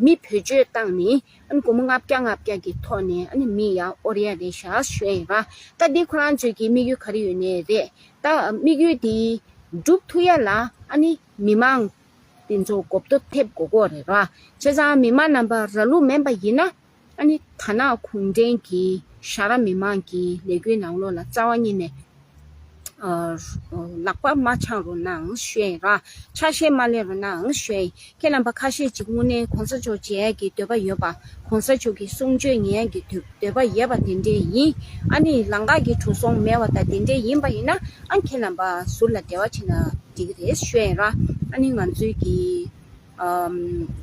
མི་བེད་སྤྱོད་བཏང་ནི། ཨ་ནི་སྒོར་མོ་ལྔ་བརྒྱ་ལྔ་བརྒྱ་གི་ཐོག་ནས་ཨ་ནི་མི་ཡར་དབོར་ཡ་རེད་ཤག་ཞུ་ཡ་ཡིན་ར། ད་འདི་ཁོ་རང་ཚོའི་གི་དམིགས་ཡུལ་ག་རེ་ཡོད་ནའི་རེད། ད་དམིགས་ཡུལ་འདི་འགྲུབ་ཐུབ་ཡ་ལ་ཨ་ནི་མི་མང་དེ་ཚོ་གོ་རྟོགས་ཐེབས་དགོས་ཀྱི་རེད་ར། བྱས་ཙང་མི་མང་རྣམ་པ་ར་ལུག་མིན་པ་ཡིན་ན། ཨ་ནི་དར་ནག་གུང་ཁྲན་གྱི་ཞྭ་ར་མི་མང་གི་ལས་འགུལ་ནང་ལོགས་ལ་རྩ་བ་ཉིད་ནས་ཨ་ལག་པ་མ་འཆང་རོགས་གནང་ཞུ་ཡ་ཡིན་ར། ཆ་ཤས་མ་ལེན་རོགས་གནང་ཞུ་ཡ་ཡིན། ཁྱེད་རྣམ་པ་ཁ་ཤས་ཅིག་དངོས་གནས་གོང་ས་མཆོག་མཇལ་ཡ་གི་འདོད་པ་ཡོད་པ། གོང་ས་མཆོག་གི་གསུང་ཆོས་ཉན་ཡ་གི་འདོད་འདོད་པ་ཡོད་པ་དེ་འདྲས་ཡིན། ཨ་ནི་ལམ་ཁ་གི་འགྲོ་སོང་མེད་པ་དང་དེ་འདྲས་ཡིན་པ་ཡིན་ན། ཨ་ཁྱེད་རྣམ་པ་ཟུར་ལ་འབྲེལ་བ་བྱེད་ན་འགྲིག་གི་རེད་ཞུ་ཡ་ཡིན་ར། ཨ་ནི་ང་ཚོའི་གི་ཨམ་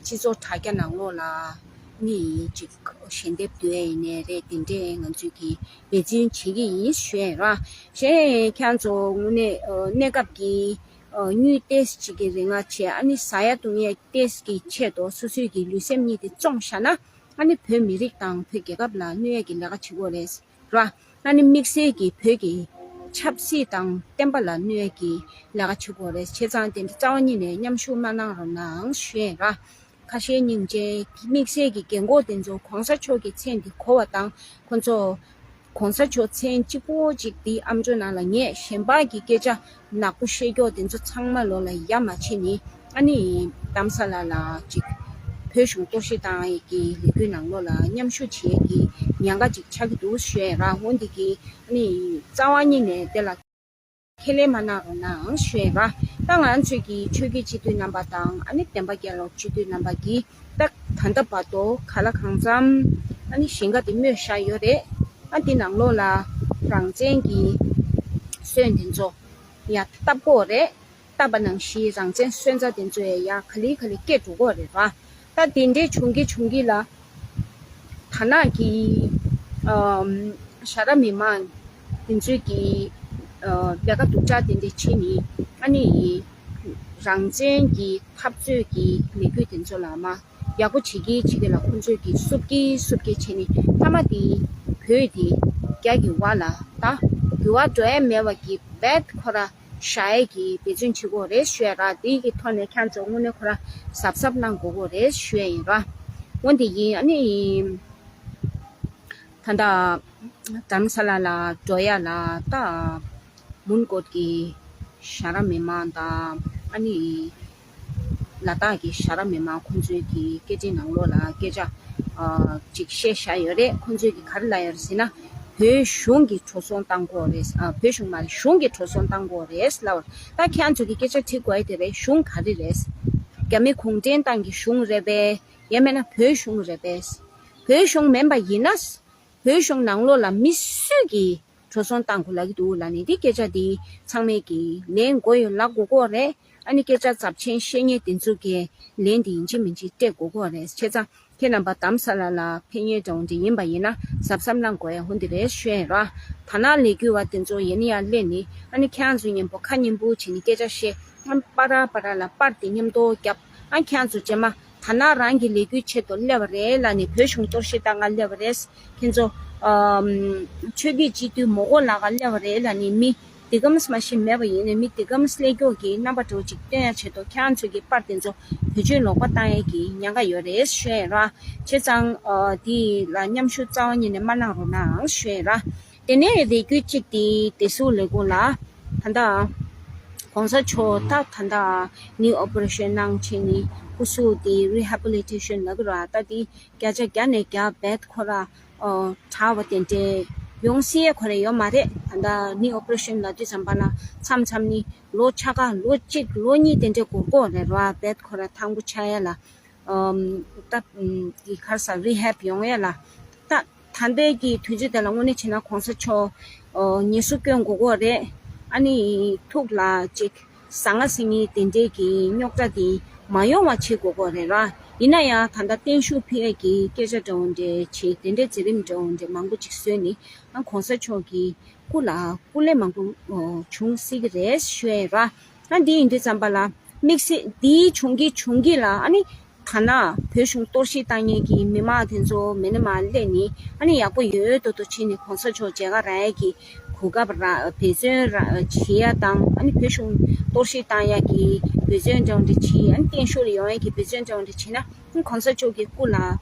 སྤྱི་ཚོགས་དྲ་རྒྱ་ནང་ལོགས་ལ་ནི་ཅིག་ཞལ་འདེབས་བསྡུ་ཡ་ཡིན་ནའི་རེད། དེ་འདྲས་ང་ཚོས་ཀྱི་འབད་བརྩོན་བྱེད་ཀྱི་ཡིན་ཞུ་ཡ་ར། གཞན་ཁྱེད་ཚོ་དངོས་གནས་ཨ་གནས་སྐབས་ཀྱི་ཨ་དངུལ་ཏོག་ཙམ་ཅིག་གི་རིན་གོང་བྱས། ཨ་ནི་ཟ་ཡ་བཏུང་ཡ་ཏོག་ཙམ་གྱི་ཆེད་དུ་སོ་སོའི་གི་ལུས་སེམས་གཉིས་དེ་བཙོངས་བཞག་ན། ཨ་ནི་བོད་མི་རིགས་དང་བོད་རྒྱལ་ཁབ་ལ་གནོད་ཡ་གི་ལས་ཀ་བྱེད་དགོས་རེད། ར། ཨ་ནི་དམིགས་བསལ་གྱི་བོད་ཀྱི་ཆབ་སྲིད་དང་བསྟན་པ་ལ་གནོད་ཡ་གི་ལས་ཀ་བྱེད་དགོས་རེད། བྱས་ཙང་དེ་འདྲ་རྩ་བ་ཉིད་ནས་མཉམ་ཞུགས་མ་གནང་རོགས་གནང་ཞུ་ཡ་ཡིན་ར། ཁ་ཤས་སྙིང་རྗེ། དམིགས་བསལ་གྱི་རྒན་གོག་དེ་ཚོ་གོང་ས་མཆོག་གི་མཚན་འདི་གོ་བ་དང་། ཁོ་ཚོ་གོང་ས་མཆོག་མཚན་གཅིག་པོ་གཅིག་འདི་ཨམ་ཅོག་ནང་ལ་ངས་གཞན་པ་གི་སྐད་ཆ་ནག་པོ་བཤད་ཀྱོག་དེ་ཚོ་ཚང་མ་ལོ་ལ་ཡ་མ་བྱེད་ནི། ཨ་ནི་རྡ་རམ་ས་ལ་ལ་ཅིག་བོད་གཞུང་གཏོར་བཤིག་བཏང་ཡས་ཀྱི་ལས་འགུལ་ནང་ལོགས་ལ་མཉམ་ཞུགས་བྱེད་ཡས་ཀྱི་ཉེན་ཁ་ཅིག་ཆགས་ཀྱི་འདུག་ཞུ་ཡས་ར། འོན་ཏེ་གི་ཨ་ནི་རྩ་བ་ཉིད་ནས་དེ་ལ་ཁས་ལེན་མ་གནང་རོགས་གནང་ཞུ་ཡས་ར། ད་ང་ཚོས་ཀྱི་ཆོས་བརྒྱུད་སྤྱི་འཐུས་རྣམ་པ་དང་། ཨ་ནི་བསྟན་པ་རྒྱལ་ལོ་སྤྱི་འཐུས་རྣམ་པ་གིས་ད་ད་ལྟ་བར་དུ་ག་ལ་གང་འཚམ་ཨ་ནི་ཞེན་ཁ་དེ་སྨོས་བཞག་ཡོད་རེད། ཨ་དེ་ནང་ལོགས་ལ་རང་བཙན་གྱི་སོན་དེ་ཚོ་ཡ་བཏབ་དགོས་རེད། བཏབ་པ་ནང་བཞིན་རང་བཙན་སོན་རྩ་དེ་ཚོ་ཡ་ཡ་ག་ལེ་ག་ལེ་སྐྱེ་འགྲོ་གི་རེད་བ། ད་དེ་འདྲའི་བྱུང་གི་བྱུང་གི་ལ། དར་ནག་གི་ཨམ་ཞྭ་ར་མི་མང་དེ་ཚོས་ཀྱི་ཨ་ལས་ཀ་སྡུག་ཅག་དེ་འདྲ་བྱེད་ནི། ཨ་ནི་རང་བཙན་གྱི་འཐབ་རྩོད་ཀྱི་ལས་འགུལ་དེ་ཚོ་ལ་མ་ཡག་པོ་བྱེད་ཀྱི་བྱེད་ཀྱི་ལ། ཁོང་ཚོས་ཀྱི་སུབ་ཀྱི་སུབ་ཀྱི་བྱེད་ནི། མཐའ་མ་དེ་བོད་དེ་རྒྱ་གི་བར་ལ་ད་འགྱུར་བ་འགྲོ་ཡ་མེད་པ་གི་རྦད་ཁོ་ར་བཞག་ཡས་ཀྱི་འབད་བརྩོན་བྱེད་དགོས་རེད་ཞུ་ཡ་ར། དེ་གི་ཐོག་ནས་ཁྱེད་ཚོ་དངོས་གནས་ཁོ་ར་གཟབ་གཟབ་གནང་དགོས་ཀྱི་རེད་ཞུ་ཡ་ཡིན་ར། འོན་ཏེ་ཡིན། ཨ་ནི་ད་ལྟ་རྡ་རམ་ས་ལ་ལ་འགྲོ་ཡ་ལ་ད་མོན་གྷོ་གི་ཞྭ་ར་མི་མང་དང་། ཨ་ནི་ལ་དྭགས་ཀྱི་ཞྭ་ར་མི་མང་ཁོང་ཚོའི་གི་སྐད་འཕྲིན་ནང་ལོགས་ལ་སྐད་ཆ་ཨ་ཅིག་བཤད་བཞག་ཡོད་རེད། ཁོང་ཚོས་ཀྱི་ག་རེ་ལབ་ཡོད་རེད་ཟེར་ན། བོད་གཞུང་གི་འགྲོ་སོང་བཏང་དགོས་རེད། ཨ་བོད་གཞུང་མ་རེད། གཞུང་གི་འགྲོ་སོང་བཏང་དགོས་རེད་ལབ་པ། ད་ཁྱེད་ཚོ་གི་སྐད་ཆ་དྲི་དགོས་ཡ་དེ་རེད། གཞུང་ག་རེ་རེད། རྒྱ་མི་གུང་ཁྲན་ཏང་གི་གཞུང་རེད་པས། ཡང་མིན་ན་བོད་གཞུང་རེད་པས། བོད་གཞུང་མིན་པ་ཡིན་ན། བོད་གཞུང་ནང་ལོགས་ལ་མི་སུས་ཀྱིས་འགྲོ་སོང་བཏང་དགོས་ལབ་ཀྱི་འདུག་ལབ་ནས། འདི་སྐད་ཆ་འདི་ཚང་མས་ཀྱིས་ལན་དགོས་ཡོད་ལབ་དགོས་ཀྱི་རེད། ཨ་ནི་སྐད་ཆ་ཚབས་ཆེན་བཤད་མཁན་དེ་ཚོ་གིས་ལན་འདི་ཡིན་གཅིག་མིན་གཅིག་སྤྲད་དགོས་ཀྱི་རེད། བྱས་ཙང་ཁྱེད་རྣམ་པ་རྡ་རམ་ས་ལ་ལ་ཕེབས་མཁན་འདྲ་བོ་འདི་ཡིན་པ་ཡིན་ན་གཟབ་གཟབ་གནང་དགོས་ཡ་ཧོན་འདི་རེད་ཞུ་ཡ་ཡིན་ར། དར་ནག་ལས་འགུལ་བ་དེ་ཚོ་ཡིན་ན་ཡང་སླེབས་ནས། ཨ་ནི་ཁྱེད་རང་ཚོ་མཉམ་པོ་ཁ་མཉམ་པོ་བྱས་ནས་སྐད་ཆ་བཤད། ཨ་པ་ར་པ་ར་ལ་པར་དེ་མཉམ་དུ་བརྒྱབ། ཨ་ཁྱེད་རང་ཚོ་རྗེས་མ་དར་ནག་རང་གི་ལས་འགུལ་ཆེད་དུ་སླེབས་པ་རེད་ལབ་ནས། བོད་གཞུང་གཏོར་བཤིག་བཏང་ག་སླེབས་པ་རེད། ཁྱེད་ཚོ་ཨམ་ཆོས་བརྒྱུད་སྤྱི་འཐུས་མོ་གོ་ལག་ག་སླེབས་པ་རེད་ལབ་ནས། མི་ འདི་གམ་མ་ཤེས་མེད་པ་ཡིན་ནའི་མི་འདི་གམ་སླེབས་མགྱོགས་ཀྱི་རྣམ་པ་འདྲ་བོ་ཅིག་སྟོན་ཡ་ཆེད་དུ་ཁྱེད་རང་ཚོ་གི་པར་དེ་ཚོ་བེད་སྤྱོད་ལོག་པ་བཏང་ཡ་གི་ཉེན་ཁ་ཡོད་རེད་ཞུ་ཡ་ར། བྱས་ཙང་ཨ་འདི་ལ་མཉམ་ཞུགས་རྩ་བ་ཉིད་ནས་མ་གནང་རོགས་གནང་ཞུ་ཡ་ར། དེ་ནས་རེ་སྐུལ་གཅིག་དེ་བདེ་སྲུང་ལས་ཁུངས་ལ་ད་ལྟ་གོང་ས་མཆོག་ད་ད་ལྟ་ནི་ཨོ་པ་རེ་ཤོན་གནང་བྱས་ནས་སྐུ་གཟུགས་དེ་རི་ཧེ་བྷི་ལི་ཊེ་ཤོན་ལབ་ཀྱི་ར། ད་དེ་བརྒྱ་ཆ་བརྒྱ་ནས་བརྒྱ་རྦད་ཁོ་ར་ཨོ་དྲག་པ་དེ་འདྲས་ཡོང་སྲིད་ཡས་ཁོ་ར་ཡོད་མ་རེད། ད་ལྟ་ནི་ཨོ་པ་རེ་ཤོན་ལབ་དུས་ཙམ་པ་ལ་མཚམས་མཚམས་ནི་ལོ་ཆ་ག་ལོ་གཅིག་ལོ་གཉིས་དེ་འདྲས་འགོར་གོ་རེད་ར། རྦད་ཁོ་ར་ཐང་པོ་ཆགས་ཡས་ལ། ཨམ། ད་ཨམ། དེ་ག་རེ་ཟེར་རི་ཧེབ་ཡོང་ཡས་ལ། ད་ད་ལྟའི་གི་དུས་ཚོད་དེ་ལ་དངོས་གནས་བྱས་ན་གོང་ས་མཆོག་ཨོ་ངལ་གསོ་སྐྱོན་དགོས་ཀྱི་རེད། ཨ་ནི་ཐུགས་ལ་ཅིག་ཟང་ངེ་ཟིང་ངེ་དེ་འདྲས་ཀྱི་རྙོག་དྲ་དེ་མ་ཡོང་བ་བྱེད་དགོས་ཀྱི་རེད་ར། ཡིན་ན་ཡང་ད་ལྟ་བརྟན་བཞུགས་ཕུལ་ཡས་ཀྱི་སྐད་ཆ་འདྲ་བོ་འདྲ་བྱེད་དེ་འདྲས་མཛད་རིམ་འདྲ་བོ་འདྲ་མང་པོ་ཅིག་བཟོས་ནས་ཨ་གོང་ས་མཆོག་གི་སྐུ་ལ་སྐུ་ལས་མང་པོ་ཨོ་བྱུང་སྲིད་ཀྱི་རེད་ཞུ་ཡས་ར། ཨ་འདི་ཡིན་དུས་ཙམ་པ་ལ་དམིགས་བསལ་འདིའི་བྱུང་གི་བྱུང་གི་ལ་ཨ་ནི་ཐ་ན་བོད་གཞུང་གཏོར་བཤིག་བཏང་མཁན་གྱི་མི་མང་དེ་ཚོ་མི་ནི་མར་སླེབས་ནས་ཨ་ནི་ཡག་པོ་ཡོད་དོ་དོ་བྱས་ནས་གོང་ས་མཆོག་མཇལ་ཁ་རག་ཡས་ཀྱི་གོ་སྐབས་རག་འབད་བརྩོན་རག་བྱེད་ཡ་དང་ཨ་ནི་བོད་གཞུང་གཏོར་བཤིག་བཏང་ཡ་གི་འབད་བརྩོན་འདྲ་བོ་འདྲ་བྱེད་ཨ་ནི་བརྟན་བཞུགས་ལ་ཡོང་ཡ་གི་འབད་བརྩོན་འདྲ་བོ་འདྲ་བྱེད་ན་ཨ་ནི་གོང་ས་མཆོག་གི་སྐུ་ལ་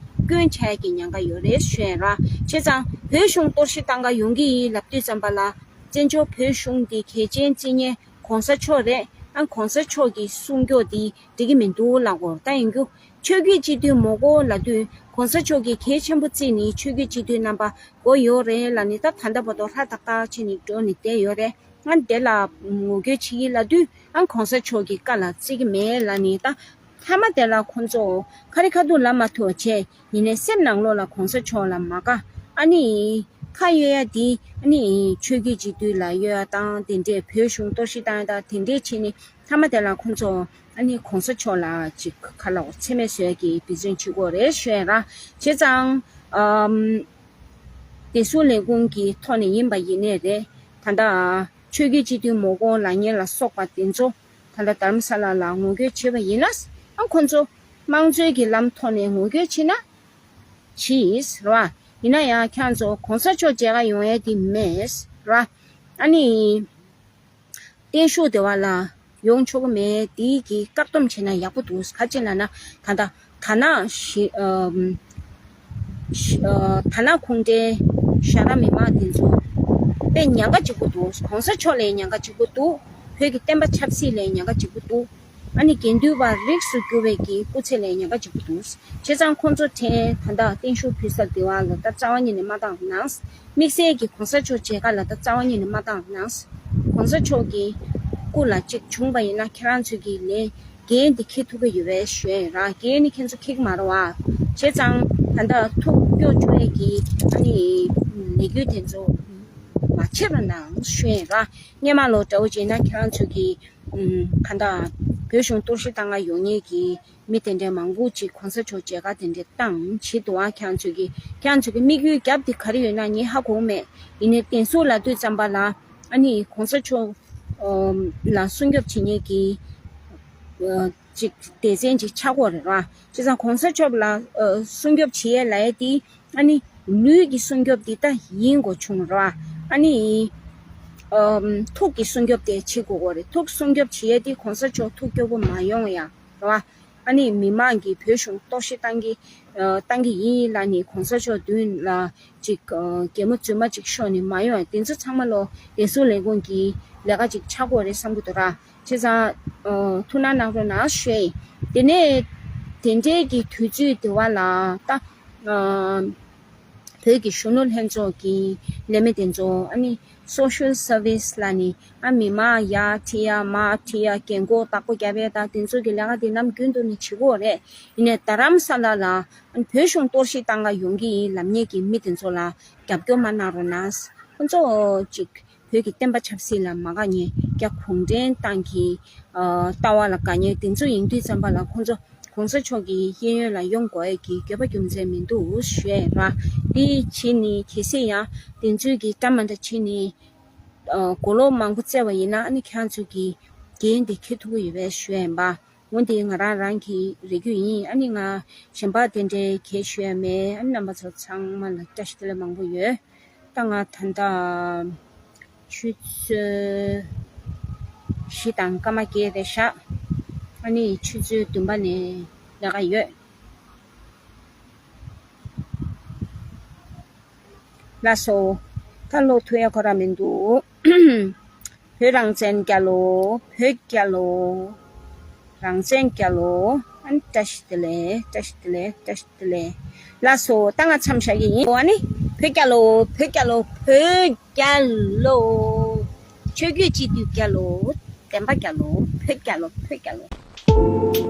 སྐྱོན་ཆགས་ཡ་གི་ཉེན་ཁ་ཡོད་རེད་ཞུ་ཡ་ར། བྱས་ཙང་བོད་གཞུང་གཏོར་བཤིག་བཏང་ག་ཡོང་གི་ཡིན་ལབ་དུས་ཙམ་པ་ལ་བཙན་བྱོལ་བོད་གཞུང་འདི་གལ་ཆེན་བརྩི་མཁན་གོང་ས་མཆོག་རེད། ཨ་གོང་ས་མཆོག་གི་གསུང་སྐྱོ་འདི་འགྲིག་གི་མི་འདུག་ལབ་དགོས་ད་ཡིན་རྒྱུ། ཆོས་བརྒྱུད་སྤྱི་འཐུས་མི་དགོས་ལབ་དུས་གོང་ས་མཆོག་གིས་གལ་ཆེན་པོ་བརྩིས་ནས་ཆོས་བརྒྱུད་སྤྱི་འཐུས་རྣམ་པ་དགོས་ཡོད་རེད་ལབ་ནས་ད་ད་ལྟ་བར་དུ་ཧྲ་ཏག་ཏག་བྱས་ནས་འགྲོ་ནས་བསྡད་ཡོད་རེད། ང་དེ་ལ་ངོ་རྒོལ་བྱེད་ཀྱི་ལབ་དུས་ཨ་གོང་ས་མཆོག་གི་བཀའ་ལ་བརྩི་གི་མེད་ལབ་ནས་ད་མཐའ་མ་དེ་ལ་ཁོང་ཚོ་ཁ་རི་ཁ་ཐུག་ལབ་མ་ཐུབ་པ་བྱས། ཡིན་ནའི་སེམས་ནང་ལོགས་ལ་གོང་ས་མཆོག་ལ་མ་དགའ། ཨ་ནི། ཁ་གཡོག་ཡ་དེ་ཨ་ནི་ཆོས་བརྒྱུད་སྤྱི་འཐུས་ལ་གཡོག་ཡ་དང་དེ་འདྲས་བོད་གཞུང་གཏོར་བཤིག་བཏང་ཡ་དང་དེ་འདྲས་བྱས་ནས་མཐའ་མ་དེ་ལ་ཁོང་ཚོ་ཨ་ནི་གོང་ས་མཆོག་ལ་ཅིག་ཁ་ལ་མཚན་སྨད་བཟོ་ཡ་གི་འབད་བརྩོན་བྱེད་དགོས་རེད་ཞུ་ཡ་ར། བྱས་ཙང་ཨམ། བདེ་སྲུང་ལས་ཁུངས་ཀྱི་ཐོག་ནས་ཡིན་པ་ཡིན་ནའི་རེད། ད་ལྟ་ཆོས་བརྒྱུད་སྤྱི་འཐུས་མི་དགོས་ལབ་མཁན་ལ་སོགས་པ་དེ་ཚོ། ད་ལྟ་དྷ་རམ་ས་ལ་ལ་ངོ་རྒོལ་བྱས་པ་ཡིན་ན། ཨ་ཁོ་ཚོ་དམངས་གཙོའི་གི་ལམ་ཐོག་ནས་ངོ་རྒོལ་བྱས་ན། བྱིས་རེད་བ། ཡིན་ན་ཡང་ཁྱེད་ཚོ་གོང་ས་མཆོག་མཇལ་ཁ་ཡོང་ཡས་དེ་མེད་རེད་བ། ཨ་ནི། བརྟན་བཞུགས་སྡེ་བ་ལ་ཡོང་ཆོག་གི་མེད་དེའི་གི་བཀག་སྡོམ་བྱས་ན་ཡག་པོ་འདུག་ག་ཅི་ལབ་ན་ད་ལྟ་ད་ན་ཞི་ཨམ། ཞི་ཨ་ད་ན་ཁུངས་འདྲེན་ཤ་ར་མི་མང་དེ་ཚོ་དཔེ་ཉེན་ཁ་གཅིག་པོ་འདུག་གོང་ས་མཆོག་ལས་ཉེན་ཁ་གཅིག་པོ་འདུག་བོད་ཀྱི་བསྟན་པ་ཆབ་སྲིད་ལས་ཉེན་ཁ་གཅིག་པོ་འདུག་ཨ་ནི་དགེ་འདུན་པ་རིགས་སུ་གྱུར་པའི་གི་སྐུ་ཚེ་ལས་ཉེན་ཁ་གཅིག་པོ་འདུག་བྱས་ཙང་ཁོང་ཚོ་ཕྲན་ད་ལྟ་བརྟན་བཞུགས་ཕུལ་ས་སྡེ་བ་ལ་ད་རྩ་བ་ཉིད་ནས་མ་བཏང་གནང་། དམིགས་བསལ་གྱི་གོང་ས་མཆོག་མཇལ་ཁ་ལ་ད་རྩ་བ་ཉིད་ནས་མ་བཏང་གནང་། གོང་ས་མཆོག་གི་སྐུ་ལ་གཅིག་བྱུང་པ་ཡིན་ན་ཁྱེད་རང་ཚོས་ཀྱི་ལས་འགན་འདི་འཁྱེར་ཐུབ་ཀྱི་ཡོད་པའི་ཞུ་ཡ་ཡིན་ར། འགན་ནི་ཁྱེད་ཚོ་འཁྱེར་གྱི་མ་རེད་བ། བྱས་ཙང་ད་ལྟ་ཐུགས་སྐྱོ་བཅུག་ཡས་ཀྱི་ཨ་ནི་ལས་འགུལ་དེ་ཚོ་མ་བྱེད་པ་གནང་ཞུ་ཡ་ཡིན་ར། སྔས་མ་ལོ་འདྲ་བོ་བྱས་ན་ཁྱེད་རང་ཚོས་ཀྱི་ཨུམ། གང་ལྟར་བོད་གཞུང་གཏོར་བཤིག་བཏང་ག་ཡོང་མཁན་གྱི་མི་དེ་འདྲའི་མང་པོ་ཅིག་གོང་ས་མཆོག་མཇལ་ཁ་དེ་འདྲའི་བཏང་བྱེད་འདུག་ཨ། ཁྱེད་ཚོས་ཀྱི་ཁྱེད་ཚོས་ཀྱི་དམིགས་ཡུལ་རྒྱབ་དེ་ག་རེ་ཡོད་ན་ངས་ཧ་གོ་མེད། ཡིན་ནའི་བདེན་སྲུང་ལབ་དུས་ཙམ་པ་ལ་ཨ་ནི་གོང་ས་མཆོག་ཨོམ། ལ་སྲུང་སྐྱོབ་བྱེད་མཁན་གྱི་ཨ། ཅིག་སྡེ་ཚན་ཅིག་ཆགས་ཀྱི་ཡོད་རེད་བ། བྱས་ཙང་གོང་ས་མཆོག་ལ་ཨ། སྲུང་སྐྱོབ་བྱེད་ཡས་ལབ་ཡས་དེ་ཨ་ནི་ལུས་ཀྱི་སྲུང་སྐྱོབ་དེ་ད་ཡིན་དགོས་བྱུང་རེད་བ། ཨ་ནི་ཨམ། ཐུགས་ཀྱི་སྲུང་སྐྱོབ་དེ་བྱེད་དགོས་ཀྱི་རེད། ཐུགས་སྲུང་སྐྱོབ་བྱེད་ཡས་དེ་གོང་ས་མཆོག་ཐུགས་སྐྱོ་པོ་མ་ཡོང་ཡ་རེད་བ། ཨ་ནི་མི་མང་གིས་བོད་གཞུང་གཏོར་བཤིག་བཏང་གི་ཨ། བཏང་གི་ཡིན་ལབ་ནས་གོང་ས་མཆོག་མདུན་ལ་ཅིག་ཨ། གད་མོ་རྫུན་མ་ཅིག་ཤོར་ནས་མ་ཡོང་ཡ་དེ་ཚོ་ཚང་མ་ལོ་བདེ་སྲུང་ལས་ཁུངས་ཀྱི་ལས་ཀ་ཅིག་ཆགས་ཀྱི་ཡོད་རེད་བསམ་གྱི་འདུག་ར། བྱས་ཙང་ཨ། ཐུགས་སྣང་གནང་རོགས་གནང་ཞུ་ཡ་ཡིན། དེ་ནས་དེ་འདྲའི་གི་དུས་ཚོད་དེ་བ་ལ་ད་ཨ། བོད་ཀྱི་གཞོན་ནུ་ལྷན་ཚོགས་ཀྱི་ལས་མི་དེ་ཚོ་ཨ་ནི་social service་ལབ་ནི་ཨ་མི་མང་ཡར་ཁྲིད་ཡ་མར་ཁྲིད་ཡ་རྒན་གོག་བདག་པོ་རྒྱབ་ཡ་དང་དེ་ཚོ་གི་ལས་ཀ་དེ་ནམ་རྒྱུན་དུ་ནས་བྱེད་ཀྱི་ཡོད་རེད། ཡིན་ནའི་རྡ་རམ་ས་ལ་ལ་ཨ་ནི་བོད་གཞུང་གཏོར་བཤིག་བཏང་ག་ཡོང་གི་ཡིན་ལབ་མཁན་གྱི་མི་དེ་ཚོ་ལ་རྒྱབ་སྐྱོར་མ་གནང་རོགས་གནང་། ཁོང་ཚོ་ཅིག་བོད་ཀྱི་བསྟན་པ་ཆབ་སྲིད་ལ་མ་དགའ་མཁན་རྒྱ་གུང་ཁྲན་ཏང་གི་ཨ། ལྟ་བ་ལ་དགའ་མཁན་དེ་ཚོ་ཡིན་དུས་ཙམ་པ་ལ་ཁོང་ཚོ་གོང་ས་མཆོག་གི་གཡས་གཡོན་ལ་ཡོང་དགོས་ཡས་ཀྱི་དགོས་པ་རྒྱུ་མཚན་མི་འདུག་ཞུ་ཡས་ར། འདི་བྱས་ནས་གལ་སྲིད་ཡང་དེ་ཚོའི་གི་འདྲ་མ་འདྲ་བྱས་ནས་ཨ། གོ་ལོག་མང་པོ་བཙལ་བ་ཡིན་ན་ཨ་ནི་ཁྱེད་ཚོ་གི་འགན་དེ་འཁྱེར་ཐུབ་ཀྱི་ཡོད་པས་ཞུ་ཡས་ཡིན་པ། འོན་ཏེ་ང་རང་རང་གི་རེ་སྐུལ་ཡིན། ཨ་ནི་ང་གཞན་པ་དེ་འདྲའི་གས་ཞུ་ཡ་མེད། ཨ་ནི་རྣམ་པ་ཚོ་ཚང་མ་ལ་བཀྲ་ཤིས་བདེ་ལེགས་མང་པོ་ཡོད། ད་ང་ད་ལྟ་ ཆུ་ཚོད་བཞི་དང་སྐར་མ་བརྒྱད་རེད་ཤག་ཨ་ནི་ཆུ་ཚོད་བདུན་པ་ནས་ལས་ཀ་ཡོད། ལགས་སོ། ད་ལོ་ཐུ་ཡ་ཁོ་ར་མི་འདུག་བོད་རང་བཙན་རྒྱལ་ལོ། བོད་རྒྱལ་ལོ། རང་བཙན་རྒྱལ་ལོ། ཨ་ནི་བཀྲ་ཤིས་བདེ་ལེགས། བཀྲ་ཤིས་བདེ་ལེགས། བཀྲ་ཤིས་བདེ་ལེགས། ལགས་སོ། ད་ང་མཚམས་བཞག་གི་ཡིན། ཨ་ནི་བོད་རྒྱལ་ལོ། བོད་རྒྱལ་ལོ། བོད་རྒྱལ་ལོ། ཆོས་བརྒྱུད་སྤྱི་འཐུས་རྒྱལ་ལོ། བསྟན་པ་རྒྱལ་ལོ། བོད་རྒྱལ་ལོ། བོད་རྒྱལ་ལོ།